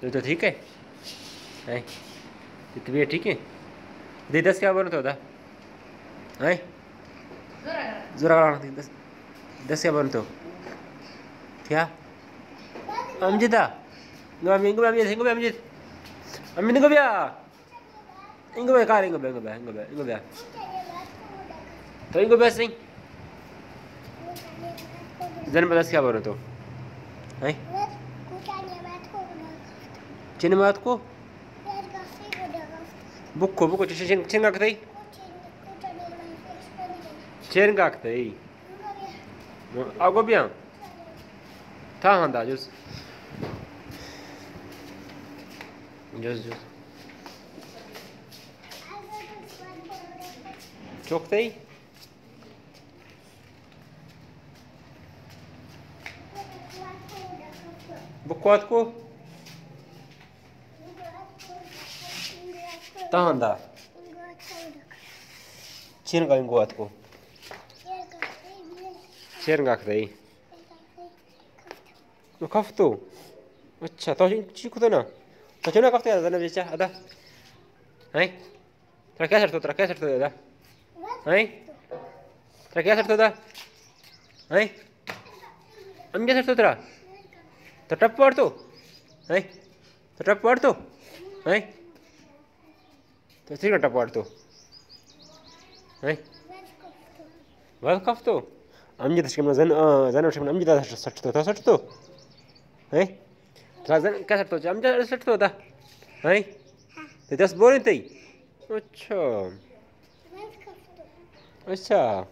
تو، تو ٹھیک ہے؟ ہیں؟ تو طبیعت ٹھیک ہے؟ دے دست کیا بولو تو دا؟ ہیں؟ زورا کرا دے دست، دست کیا بولو تو؟ کیا؟ امجد دا؟ نو، امجد، امجد، امجد، امجد۔ امجد کو بیا۔ انگو بیا، کار انگو بیا، انگو بیا، انگو بیا، انگو بیا۔ تو انگو بیا سنگ۔ زن پہ دست کیا بولو تو؟ ہیں؟ چین مات کو؟ بکو، بکو، چین، چین، چین کا کتئی؟ چین کا کتئی؟ آگو بیا۔ تا ہندا جس۔ جس، جس۔ چوک تئی؟ بکوات کو؟ تہندا۔ چین گائیں گوات کو؟ چین گاک دئی۔ کفتو؟ اچھا، تو چی کتو نا؟ تو چنا کفتو یار، زنب چا ادا؟ ہیں؟ ترا کیا سر تو، ترا کیا سر تو ادا؟ ہیں؟ ترا کیا سر تو ادا؟ ہیں؟ ہم کیا سر تو ترا؟ تو ٹپ پڑ تو؟ ہیں؟ تو ٹپ پڑ تو؟ ہیں؟ تو چی گھنٹہ پاڑ تو؟ ہیں؟ بس کفتو؟ امجد اشکم زن، آ، زن اشکم امجد سٹ تو، تو سٹ تو؟ ہیں؟ ترا زن کیا سٹ تو؟ امجد سٹ تو دا؟ ہیں؟ تو دس بوریں تئی؟ اچھا۔ اچھا۔